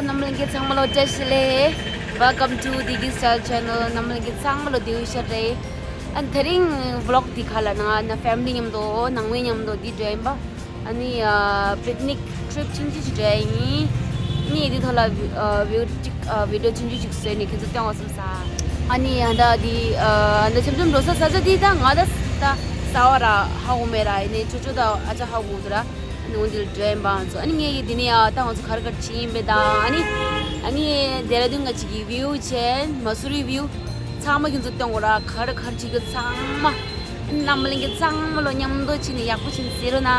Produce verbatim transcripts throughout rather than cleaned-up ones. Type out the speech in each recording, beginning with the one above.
རྣམ་པ་ལྷན་རྒྱས་ཚང་མ་ལོ་བཀྲ་ཤིས་བདེ་ལེགས། Welcome to Digi Style Channel. རྣམ་པ་ལྷན་རྒྱས་ཚང་མ་ལོ་བདེ་ལེགས་ཞུ་རེད། ཨ་ནི་དེ་རིང་vlog་འདི་ག་ལ་ན་ན་family་མཉམ་དུ་ནང་མི་མཉམ་དུ་འདི་འགྲོ་ཡིན་པ། ཨ་ནི་ཨ་picnic trip་ཆུང་ཆུང་ཞིག་འགྲོ་ཡིན། ནི་འདི་ཐོག་ལ་ཨ་video་ཅིག་ཨ་video་ཆུང་ཆུང་ཞིག་བཟོས་ནས་ཁྱེད་ཚོ་སྟོན་བ་བསམ་ས། ཨ་ནི་ཨ་ད་འདི་ཨ་ད་འཆམ་འཆམ་འགྲོ་ས་ས་ཆ་འདི་ད་ང་ད་ད་ས་བ་ར་ཧ་གོ་མེད་ར། ཡིན་ནའི་ཆོ་ཆོ་ད་ཨ་ཅག་ཧ་གོ་འདུག་ར། ཨ་ནི་འོ་འདི་ལ་འགྲོ་ཡིན་པ་ང་ཚོ། ཨ་ནི་ངས་ཀྱི་འདི་ནས་ཨ་ད་ང་ཚོ་ག་རེ་ག་རེ་བྱེད་ཡིན་པས་ད། ཨ་ནི་ཨ་ནི་ཌེ་ར་ཌུན་ག་ཅིག་གི་view་བྱས། མ་སུ་རི་view་ཚང་མ་ཁྱེད་ཚོ་སྟོན་དགོས་ར། ག་རེ་ག་རེ་བྱེད་རྒྱུ་ཚང་མ། རྣམ་པ་ལྷན་རྒྱས་ཚང་མ་ལོ་མཉམ་དུ་ཕྱིན་ནས་ཡག་པོ་ཕྱིན་ཟེར་རོ་ན།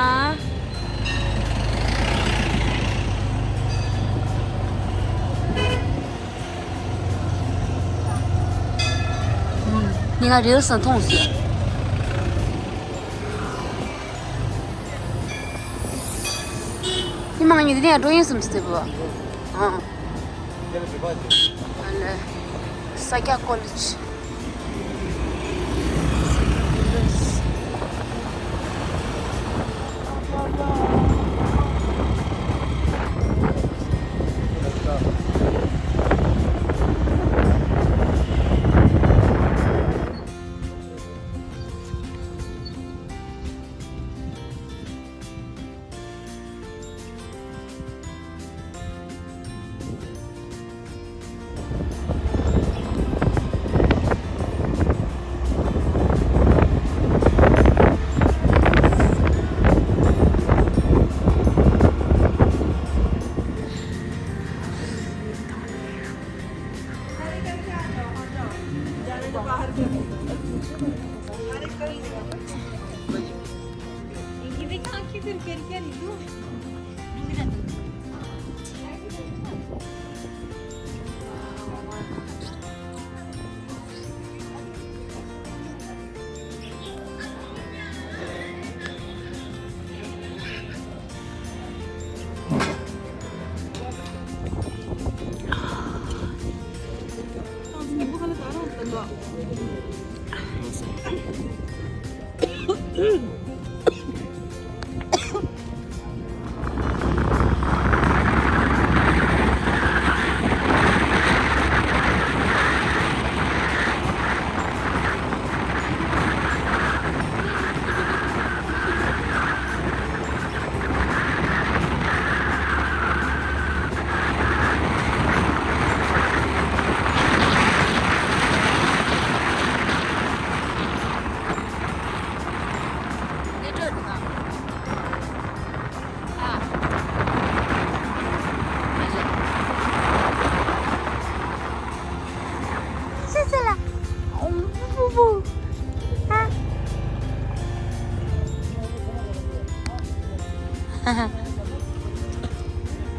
ངས་ང་reels་ནང་མཐོང་སོང་། ཉི་མ་ང་གཉིས་འདི་ནས་འགྲོ་ཡིན་བསམ་ཟེར་བ། ཨ། ཨ་ལེ། ས་སྐྱ་ཀོ་ལེཇ།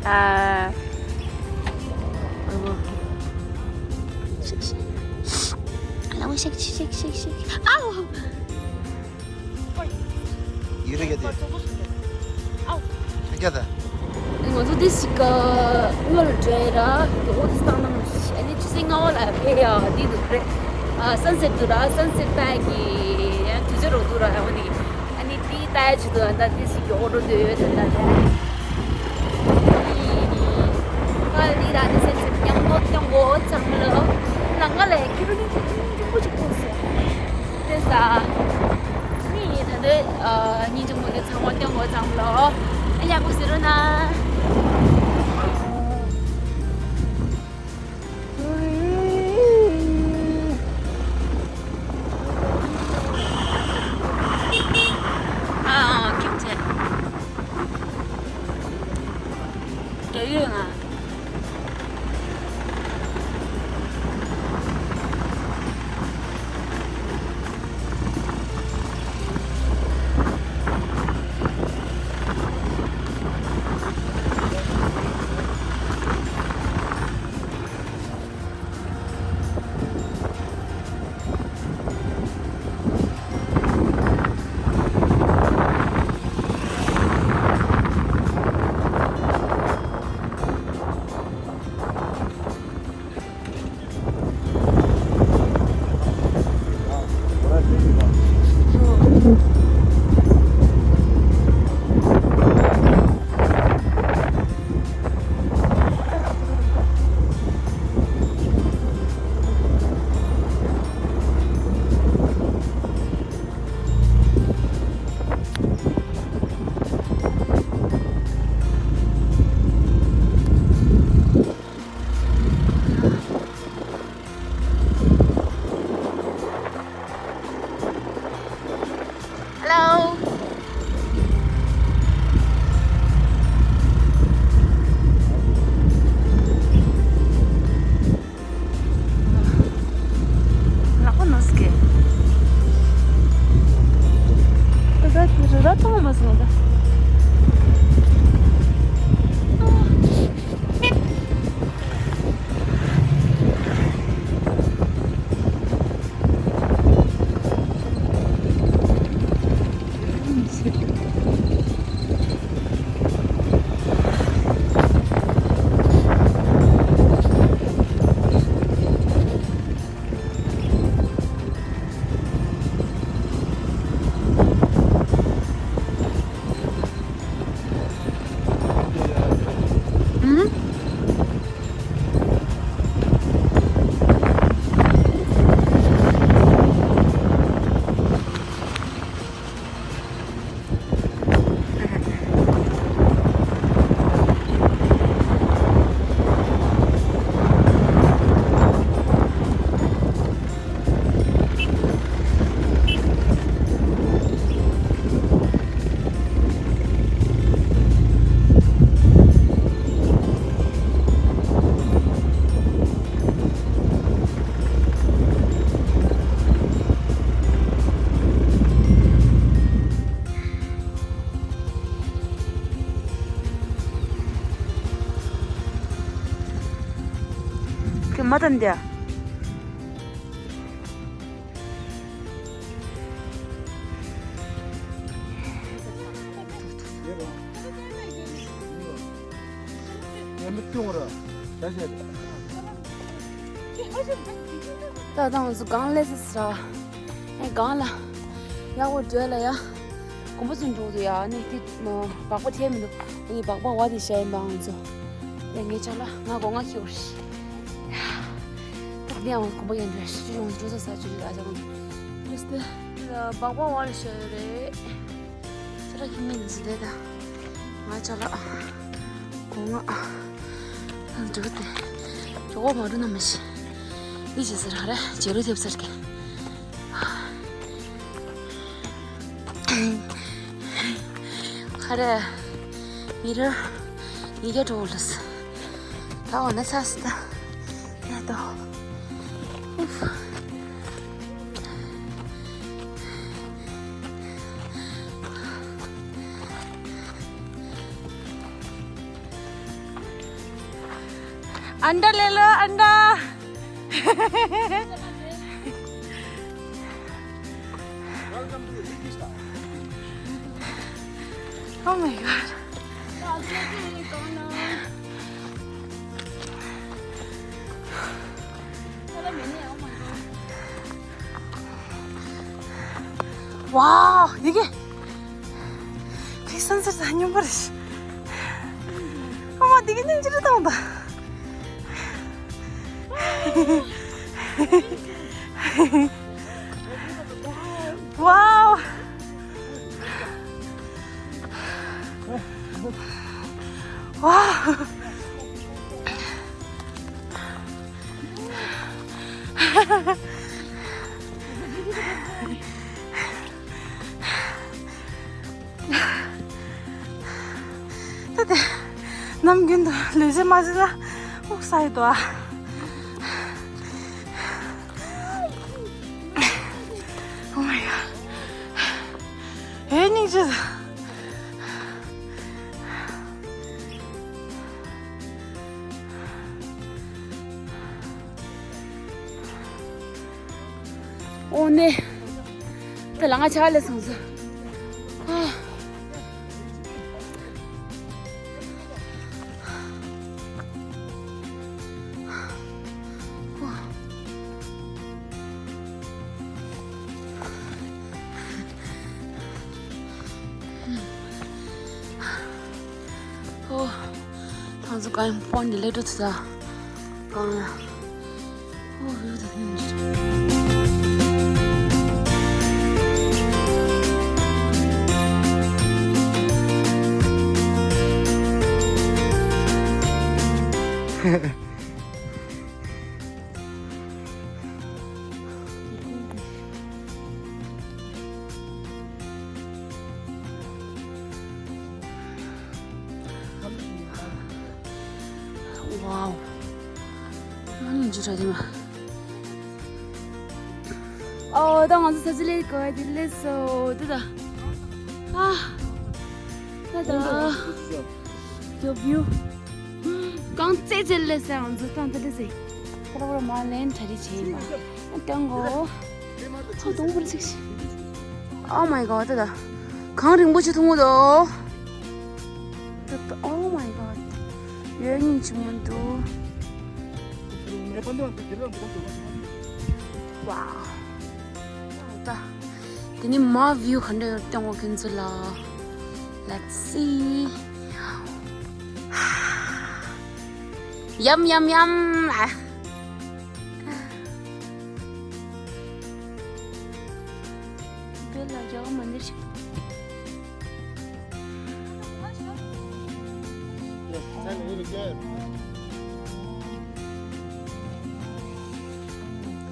ཨ། ཨོ། ཤིག་ཤིག་ལ་ཤིག་ཤིག་ཤིག་ཤིག་ཨའོ། ཡུལ་དེ་ག་དེ། ཨའོ། ཤིག་ག་ད། ང་ཚོ་དེ་ཞིག་ག་སྔོན་ལ་འགྲོ་ཡ་ར། དེ་འོ་དེ་སྟག་ནང་ཨ་ནི་ཆུ་ཚོད་ལྔ་པ་ལ་ཕེབས་ཡ་འདི་འདུག་རེད། ཨ་སན་སེཊ་འདུག་ར། སན་སེཊ་ལྟ་ཡ་གི་ཡང་དུས་ཚོད་རག་འདུག་ར། ཡང་འོ་ནི། ཨ་ནི་དེ་ལྟ་ཡ་ཆེད་དུ་ཨ་ད་དེ་ཞིག་གི་ཨོ་ཊོ་འདོད་ཡོད་དེ་ད་དེ། ཨ་ནི་ད་དེ་སན་སེཊ་མཉམ་དུ་སྟོན་དགོས་ཚང་མ་ལ། ལམ་ཁ་ལ་ཁྱི་རུ་ནི་ཁྱི་རུ་ནི་འགྲིག་པོ་ཞིག་མཐོང་སོང་། དེ་ས། ནི་ད་དེ་ཨ་ཉིན་གཅིག་མོ་དེ་ཚང་མ་སྟོན་དགོས་ཚང་མ་ལ། ཨ་ཡག་པོ་ཟེར་རོ་ན། ཨ་ཨ་ཁྱིམ་ཚེ། རྒྱ་ཡོད་ང་། ཁྱོད་མ་དང་འདི། ད་ང་ཚོ་སྒང་སླེབས་ཚར། ཨེ་སྒང་ལ། ཡག་པོ་བྲོས་ལ་ཡ། དགོན་པ་ཚོ་འགྲོ་འདུག་ཡ། ཨ་ནི་དེ་སྦག་སྦག་ཐེབས་མི་འདུག་ཨ་ནི་སྦག་སྦག་བ་དེ་བཞག་ཡིན་པ་ང་ཚོ། ཨེ་ངས་ཅག་ལ་ང་སྒོ་ང་ཁྱེར་ཤི། ད་ནི་ཡང་དགོན་པ་ཡན་འདྲ་ཤི་ཡོང་འགྲོ་ས་ས་ཅི་རེད་ཨ་ཅག་ང་ཚོ། ལུས་ཏེ། སྦག་སྦག་བ་ལ་བཞག་ཡོད་རེད། ཅ་ལག་ཁྱིམ་མི་འཛི་ལས་ད། ང་ཅ་ལག་སྒོ་ང་། འགྲོ་དེ། མགྱོགས་པོ་མ་འགྲོ་ན་མི་ཤེས། འདི་བྱེད་ཟེར་ཧ་རེ་བྱེད་རུ་ཐེབས་ཟེར་གི། ཧ་རེ། མི་ར། མི་རྒྱ་འགྲོ་ལ་ས། ད་འོ་ན་ཚ་སི་ད། ཡ་ད། ཨུབ། अंडा ले लो, अंडा। Oh my god. Wow, 이게 그 선수들 한 명벌이. 어머, 되게 немчи를 당다. Wow. Wow. ད་དེ་ནམ་རྒྱུན་དུ་ལུས་རྩལ་མ་བྱས་ན་དབུགས་ས་ཡི་དོ་ཨ། Oh my god. ཨེ་སྙིང་རྗེ། ཨོ་ནེ། ད་ལ་ང་ཆ་ལ་སོང་ཟེར། ཨ། ཨོ། ཐང་ཚོ་ག་ཡང་པོན་ནི་ལེ་ཏོ་ཚ། གང་ལ། ཨོ་ཡོད་ད་ནི། Wow. ཨོ་ད་ང་ཚོ་ས་ཆ་ལས་གོ་ཡ་དེ་ལས་སོ་དེ་ད། ཨ། ད་ད། ཡོ་བིའུ། གངས་ཙེ་ཙེ་ལས་ཟེར་ཨང་ཛི་ཏང་ཏི་ལས་ཟེར། ཁ་ར་བར་མ་ལེན་ཁྲ་རི་ཆེ་མ། ཏང་གོ། ཧ་དུང་བུར་ཚིག་ཤི། Oh my god ད་ད། གངས་རིན་པོ་ཆེ་མཐོང་གོ་དོ། ད་ད། Oh my god ཡོད་ཉིན་ཆི་མོ་འདུག Wow ད། དེ་ནི་མ་བིའུ་ག་འདྲ་ཡོད་སྟོན་གོ་ཁྱེད་ཚོ་ལ། Let's see. ཡམ་ཡམ་ཡམ། ཨ། བེ་ལ་རྒྱག་མ་འདིར་ཞིག་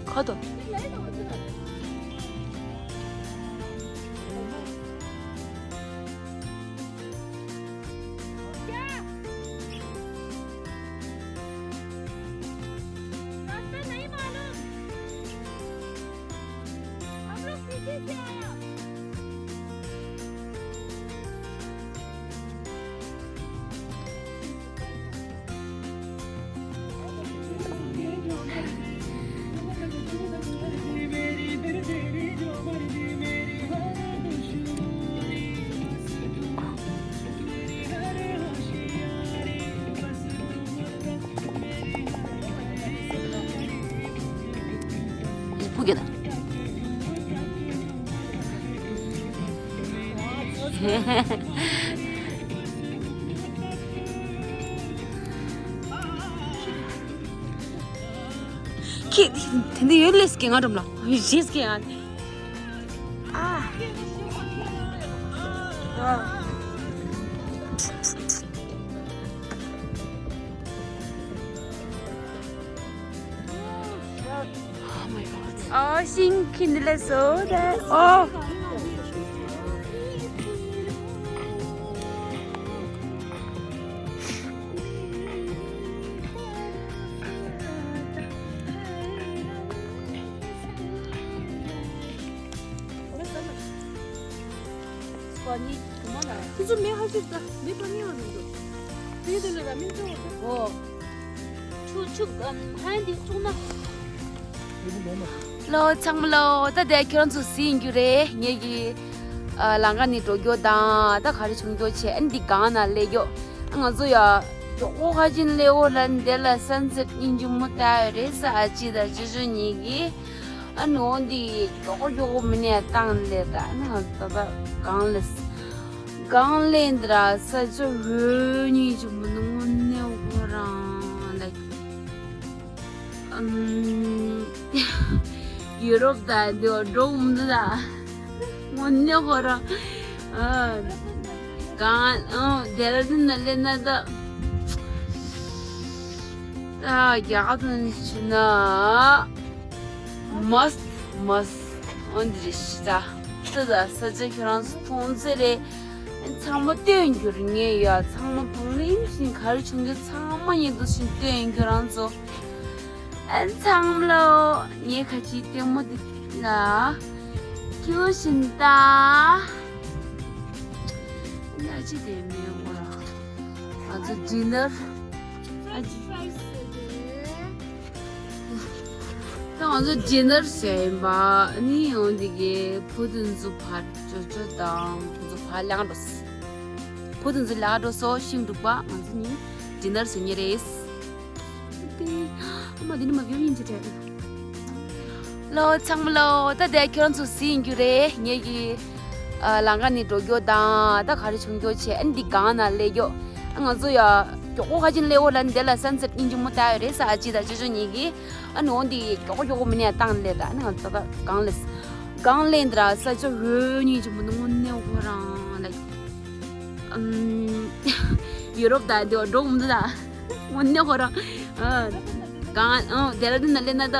ཁ་དོ། रास्ता नहीं मालूम। हम लोग पीछे से आया। ཁྱེད་དེ་འདི་ཡོད་ལས་ཀྱི་ང་འགྲོམ་ལ་རྗེས་ཀྱི་ང་ཨ། Oh my god. Oh, ཤིང་ཁྱི་འདི་ལས་བཟོ་དེ། Oh. ཁྱེད་ཚོ་མེ་ཧ་ཤིར་ད་མེ་པ་མི་བ་མི་འདུག་དེ་དེ་ལ་ར་མི་ཚོ་བ་ད། ཨོ། ཆུ་ཆུ་ཧན་དེ་བཙུགས་ན། ལོ་ཚང་མ་ལོ། ད་དེ་ཁྱོད་རང་ཚོ་གཟིགས་ཡིན་རྒྱུ་རེད། ངེད་ཀྱི་ཨ་ལམ་ཁ་ནས་འགྲོ་རྒྱུ་དང་ད་ག་རེ་བྱུང་རྒྱུ་བྱས། ཨ་འདི་སྒང་ན་སླེབས་རྒྱུ། ང་ཚོ་ཡ་མགྱོགས་པོ་ཁ་ཅིག་སླེབས་འོ་ལ་འདི་ལ་སན་སེཊ་ཉིན་ཆུང་མོ་ལྟ་ཡོད་རེད། ས་ཨ་ཅི་དང་ཅོ་ཅོ་གཉིས་ཀྱིས། ཨ་ནི་འོ་འདི་མགྱོགས་པོ་མགྱོགས་པོ་མི་ནས་བཏང་སླེབས་ད། ཨ་ནི་ང་ཚོ་ད་ལྟ་སྒང་སླེབས། སྒང་སླེབས་འདི་ར་ས་ཆ་འོ་ཉིན་ཆུང་མོ་ནི་དངོས་གནས་ཁོ་རང་ལ། ཨམ། ཡུ་རོབ་དང་འདི་འགྲོ་མི་འདུག་ད། དངོས་གནས་ཁོ་རང་། ཨ། གང་། ཨ། ཌེ་ར་ཌུན་ན་སླེབས་ན་ད། ད་རྒྱ་གར་དུ་ཕྱིན་ན། མ་སི་མ་སི་འོ་འདི་རེད་ཤི་ད། ད་ད་ས་ཆ་ཁྱོད་རང་ཚོ་མཐོང་ཚེ་རེད། ཚང་མ་སྟོན་རྒྱུར་ངེས་ཡོད། ཚང་མ་བང་རིམ་བཞིན་ག་རེ་བྱུང་རྒྱུ་ཚང་མ་ཉིན་དུ་བཞིན་སྟོན་ཁྱོད་རང་ཚོ། ཨན་ཚང་མ་ལོ། ངའི་ཁ་ཆེའི་ལྟད་མོ་འདི་ལ་སྐྱོ་བཞིན་ད། ན་ཅི་དེ་མེད་འོ་ར། ང་ཚོ་ཌི་ནར། ཨ་ཅི། ད་ང་ཚོ་ཌི་ནར་བྱས་ཡིན་པ། ཨ་ནི་འོ་འདི་གའི་བུ་དེ་ཚོ་ཕར་ཅོ་ཅོ་དང་ཁོ་ཚོ་ཕར་ལངས་འགྲོ་སོང་། བུ་དེ་ཚོ་ལངས་འགྲོ་སོང་། ཤིང་འབྲུག་པ། ང་ཚོ་གཉིས་ཌི་ནར་བྱེད་མཁན་རེད། ཨ་མ་འདི་ནི་མ་བིའུ་ཡིན་གྱི་རེད། ལོ་ཚང་མ་ལོ། ད་དེ་ཁྱོད་རང་ཚོ་གཟིགས་ཡིན་རྒྱུ་རེད། ངེད་ཀྱི་ཨ་ལམ་ཁ་ནས་འགྲོ་རྒྱུ་དང་ད་ག་རེ་བྱུང་རྒྱུ་བྱས། ཨ་འདི་སྒང་ན་སླེབས་རྒྱུ། ཨ་ང་ཚོ་ཡ་མགྱོགས་པོ་ཁ་ཅིག་སླེབས་འོ་ལ་འདི་ལ་སན་སེཊ་ཉིན་ཆུང་མོ་ལྟ་ཡོད་རེད། ས་ཨ་ཅི་དང་ཅོ་ཅོ་གཉིས་ཀྱིས། ཨ་ནི་འོ་འདི་མགྱོགས་པོ་མགྱོགས་པོ་མི་ནས་བཏང་སླེབས་ད། ཨ་ནི་ང་ཚོ་ད་སྒང་སླེབས། སྒང་སླེབས་འདི་ར་ས་ཆ་འོ་ཉིན་ཆུང་མོ་ནི་དངོས་གནས་ཁོ་རང་ལ། ཨམ། ཡུ་རོབ་དང་འདི་འགྲོ་མི་འདུག་ད། དངོས་གནས་ཁོ་རང་། ཨ། གང་། ཨ། ཌེ་ར་ཌུན་ན་སླེབས་ན་ད། ད་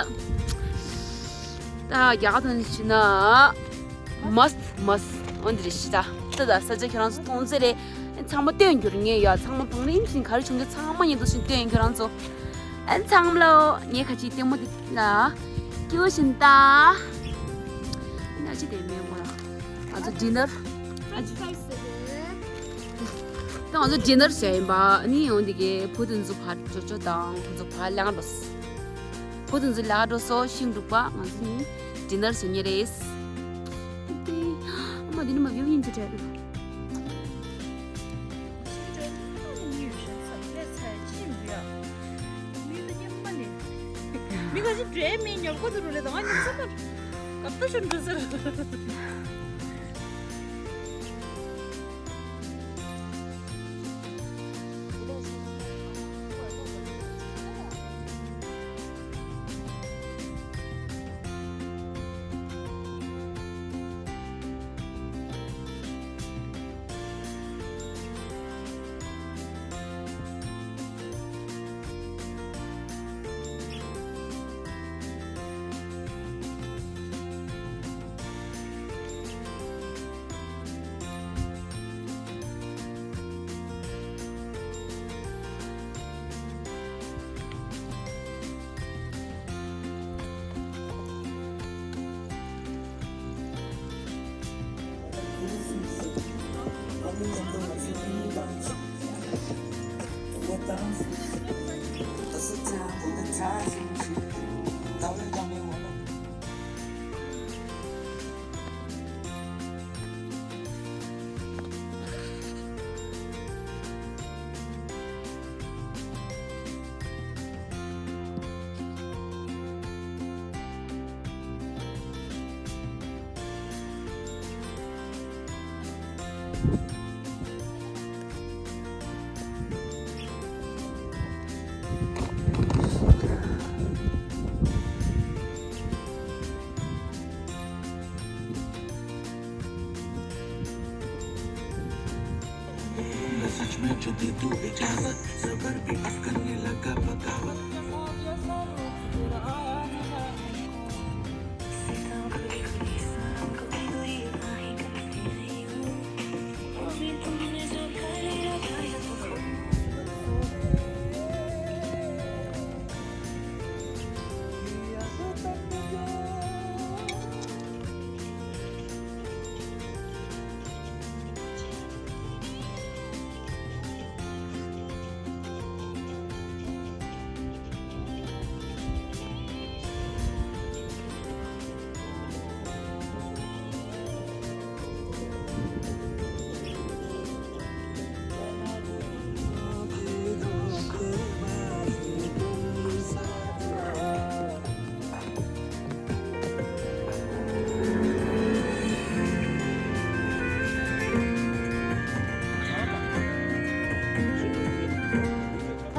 རྒྱ་གར་དུ་ཕྱིན་ན། མ་སི་མ་སི་འོ་འདི་རེད་ཤི་ད། ད་ད་ས་ཆ་ཁྱོད་རང་ཚོ་མཐོང་ཚེ་རེད། ཚང་མ་སྟོན་རྒྱུར་ངེས་ཡོད། ཚང་མ་བང་རིམ་བཞིན་ག་རེ་བྱུང་རྒྱུ་ཚང་མ་ཉིན་དུ་བཞིན་སྟོན་ཁྱོད་རང་ཚོ། ཨན་ཚང་མ་ལོ། ངའི་ཁ་ཆེའི་ལྟད་མོ་འདི་ལ་སྐྱོ་བཞིན་ད། ན་ཅི་དེ་མེད་འོ་ར། ང་ཚོ་ཌི་ནར། ཨ་ཅི། ད་ང་ཚོ་ཌི་ནར་བྱས་ཡིན་པ། ཨ་ནི་ཡོང་དེ་གའི་བུ་དེ་ཚོ་ཕར་འགྲོ་ཆོག་དང་ཁོ་ཚོ་ཕར་ལངས་འགྲོ། བུ་དེ་ཚོ་ལག་འགྲོ་སོ་ཤིང་འབྲུག་པ། ང་ཚོ་ནི་ཌི་ནར་བྱེད་མཁན་རེད། ཨ་མ་འདི་ནི་མ་བིའུ་ཡིན་གྱི་རེད། མི་ག་ཞིག་འདྲེ་མི་ཉོབ་ཀོ་དུ་རུ་ལེ་དང་ཉིན་སམ་པར་ཀབ་ཏོ་ཤོན་འགྲོ་ཟེར།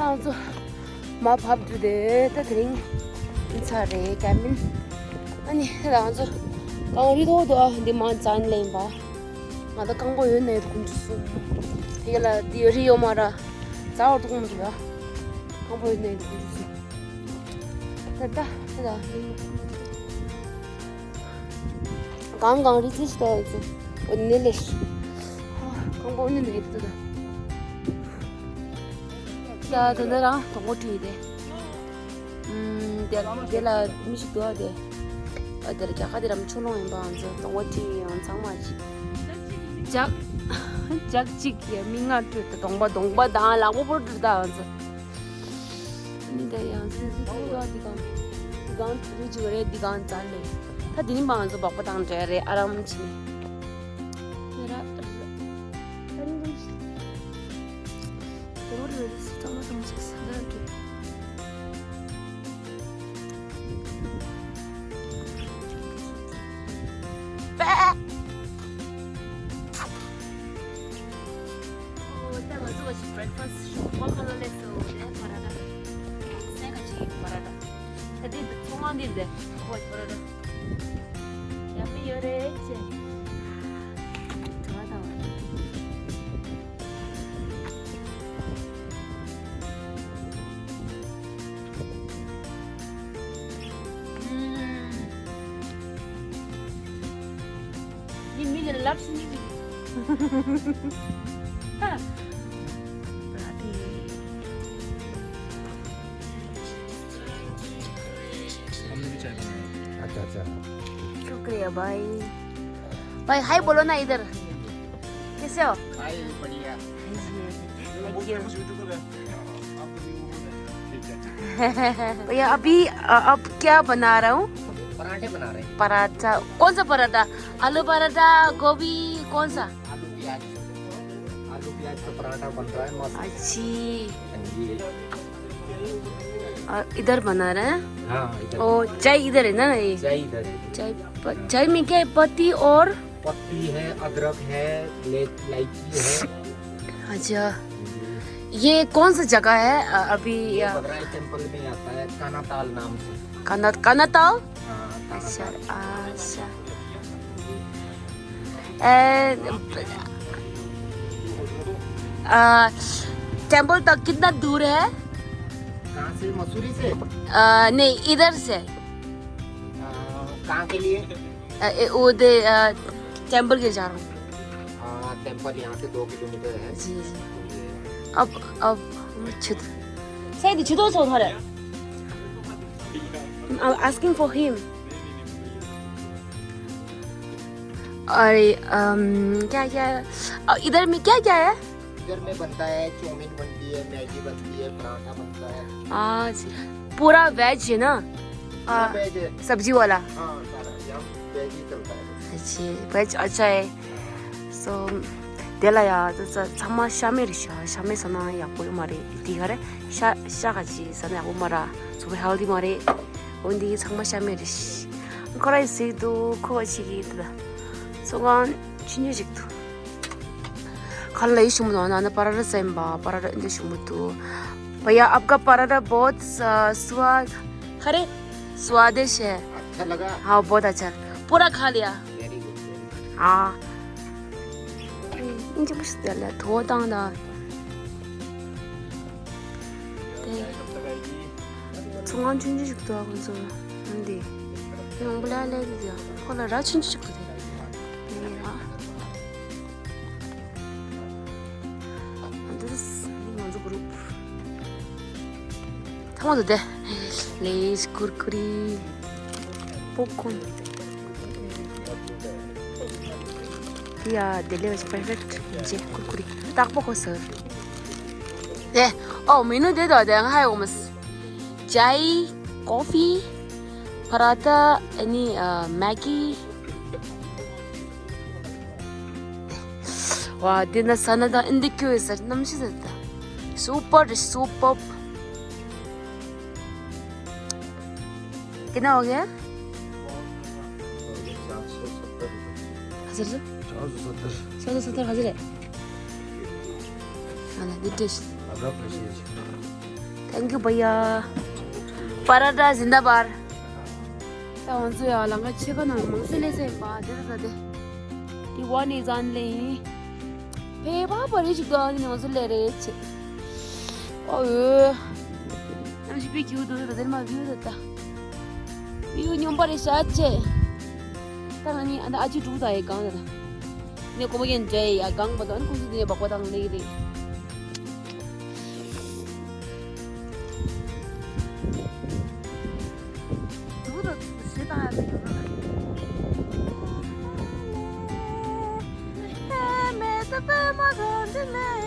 ང་ཚོ་མར་བབས་འདུག་སྟེ། ད་དེ་རིང་ཚར་རེད་ཀྱ་མིན། ཨ་ནི་ད་ང་ཚོ་གངས་རི་ཐོག་ཏུ་ཨ་འདི་མར་འཛེགས་ལེན་པ། ང་ད་རྐང་པ་ཡོད་ནའི་དགུན་ཆུ་སོང་། དེ་ག་ལ་འདི་རི་ཡོད་མ་ར། འཛེགས་བར་དུ་ཁོམ་འདུག་ཡ། རྐང་པ་ཡོད་ནའི་དགུན་ཆུ་སོང་། ད་ད་ད་ད། གང་གང་རི་ཚེ་ཞིག་ཏོ་ཚེ། འོ་ནི་ལེ་ཤི། ཁང་པ་འོ་ནི་ནི་ཏོ་ད། ད་ད་ད་རང་དོང་པོ་བྲིས་ཏེ། ཨུམ། དེ་དེ་ལ་མི་ཞིག་འདུག་ཨ་དེ། ཨ་དེ་ལ་རྒྱ་གར་དེ་རམ་ཆུ་ལོང་ཡིན་པའང་ཚོ་དོང་པོ་བྲིས་ཡང་ཚང་མ་ཅི། ཇག་ཇག་གཅིག་གི་མི་ལྔ་བྲིས་ཏེ་དོང་པ་དོང་པ་དང་ལག་པ་པོ་བྲིས་ད་ཨང་ཚོ། མི་འདི་ཡང་སེ་སེ་ཐུག་ད་འདི་གང་འདི་གང་རུ་ཅི་བ་རེད། འདི་གང་ཙམ་ལས་ད་འདི་ནི་མང་ཚོ་སྦག་པ་དང་འདྲ་རེད། ཨ་རམ་ཕྱིན་ནི་ར་ར་ར་ར་ར་ར་སི་ཏང་མ་ཏང་ཆེ་ས་ད་འདྲ། པེ། ཨོ། ད་ང་ཚོ་བ་ཞིག་བྷི་རེག་ཕ་སི་ཤོག་པ་ཁ་ལ་སླེབས་སོང་། དེ་པ་ར་ཏ། སེ་ཁ་ཅིག་པ་ར་ཏ། ད་དེ་ཚོང་ཁང་འདི་རེད། ཨོ་པ་ར་ཏ། ཡག་པོ་ཡོད་རེད་ཅེ། ང་དང་། ཡིན་མིན་ལབ་སྲིད་ནི། ཨ། अच्छा, अच्छा। शुक्रिया भाई। भाई, हाय बोलो ना इधर। कैसे हो? हाय, बढ़िया। Thank you. भैया, अभी, अ, आप क्या बना रहा हूँ? पराठे बना रहे हैं। पराठा, कौन सा पराठा? आलू पराठा, गोभी, कौन सा? आलू प्याज। आलू प्याज का पराठा बन रहा है, मस्त। अच्छी। हाँ जी। और इधर बना रहे हैं? हाँ, इधर। ओ, चाय इधर है ना ये? चाय इधर है। चाय प-, चाय में क्या है? पत्ती और पत्ती है, अदरक है, ले-, इलायची है। अच्छा, ये कौन सा जगह है, अ, अभी, ये अ, बगराई टेम्पल में आता है, कानाताल नाम से। काना-, कानाताल? हाँ, कानाताल। अच्छा, अच्छा। ए, अ, टेम्पल तक कितना दूर है? कहाँ से? मसूरी से? अ, नहीं, इधर से। अ, कहाँ के लिए? अ, ए, वो दे, अ, टेम्पल के जा रहा हूँ। हाँ, टेम्पल यहाँ से दो किलोमीटर है। जी, जी। अब, अब, शायद छुटो छो घर। I'm asking for him. अरे, अम, क्या, क्या, अ, इधर में क्या, क्या है? इधर में बनता है, चाउमीन बनती है, मैगी बनती है, पराठा बनता है। आज पूरा वेज है ना? पूरा आ, वेज है। सब्जी वाला? हाँ, सारा, यहाँ वेज ही चलता है। अच्छे, वेज अच्छा है। So, དེ་ལ་ཡ་ད་ཚང་མ་ཤ་མེད་རེད་ཤག་ཤ་མེད་ཟ་ན་ཡག་པོ་ཡོད་མ་རེད། དེ་ག་རེ་ཤ་ཤ་ག་ཅི་ཟ་ན་ཡག་པོ་མ་རེད། ཚོ་བའི་ཧེལ་ཐི་མ་རེད། འོན་ཏེ་ཚང་མ་ཤ་མེད་རེད་ཤག་ཁོ་ར་ཡི་ཟིག་འདུག་ཁོ་བ་ཞིག་གིས་འདུག་ཚོ་ང་ཆུང་ཆུང་ཞིག་འདུག་ཁ་ལ་ཡི་ཞུ་མི་འདུག་ན་ན་པ་ར་ར་ཙམ་པ་པ་ར་ར་འདི་ཞུ་མི་འདུག भैया, आपका पराठा बहुत, अ, स्वाद, अरे, स्वादिष्ट है। अच्छा लगा? हाँ, बहुत अच्छा। पूरा खा लिया। Very good, very good. हाँ। ཨིན་ཅི་མི་ཤི་དེ་ལ་ཐོ་དང་ད། དེ། ཚོང་ཁང་ཆུང་ཆུང་ཞིག་ཏུ་ཨ་ཁོང་ཚོ་ཡོང་དེ། ཡོང་བུ་ལ་ལས་དེ་ཁོ་ལ་ར་ཆུང་ཆུང་ཞིག་ཏུ་དེ། དེ་ཡིན་ཨ། འདི་ང་ཚོ་གུ་རུབ། ཐ་མ་དུ་དེ། ལེ་ཤ་ཀུར་ཀུ་རི། པོབ་ཀོན། ཡ་དེ་ལེ་བ་ཤ་པར་ཕེག་ཇེ་ཀུར་ཀུ་རི། ཏག་པོ་ཁོ་སར། དེ། ཨོ་མི་ནུ་དེ་དོ་དེ་ང་ཧའི་འོ་མ་སི། ཅའི། ཀོ་ཕི། པ་ར་ཐ། ཨ་ནི་ཨ་མེག་གི། ཝ་དེ་ན་ས་ན་ད་ཨིན་དི་ཀྱུ་ཨེ་སར་རྣམ་ཤེས་ཟེར་ད། སུ་པར་རེད་སུ་པར། དེ་ན་འོ་གེ། ཧ་ཟེར་ཟེར། ཤ་ཟ་སྟེར་ཧ་ཟེར་རེད། ཨ་ན་འདི་འདྲ་ཞིག Thank you, भैया. पराठा जिंदाबाद. ད་ང་ཚོ་ཡང་ལམ་ཁ་ཕྱེད་ཀ་ནང་མང་སེ་ལས་སེ་ཡིན་པ་དེ་ད་ད་དེ། དེ་བ་ནི་ཟན་ལེ་ཡིན། ཕེ་བ་པ་རེ་ཞིག་ཏུ་ཨ་ནི་ང་ཚོ་ལས་རེ་ཆེ། ཨོ་ཨོ། ནམ་ཞིག་པི་ཁྱིའུ་དུ་ད་དེར་མ་བིའུ་ད་ད། བིའུ་སྙོམས་པ་རེ་ཤ་ཆེ། ད་ང་ནི་ཨ་ད་ཨ་ཅི་དྲུག་ད་ཡེ་གང་ད་ད། ནི་ཀོ་མོ་ཡན་འདྲེ་ཡ་གང་པ་དང་ཁོང་ཚོ་དེ་ནས་སྦག་པ་དང་ལེགས་རེད། དུ་དུ་ཞེ་དང་ཡ་ཟེར་གི་ན། ཧེ་མེ་ད་པེ་མ་གང་དེ་ལེ།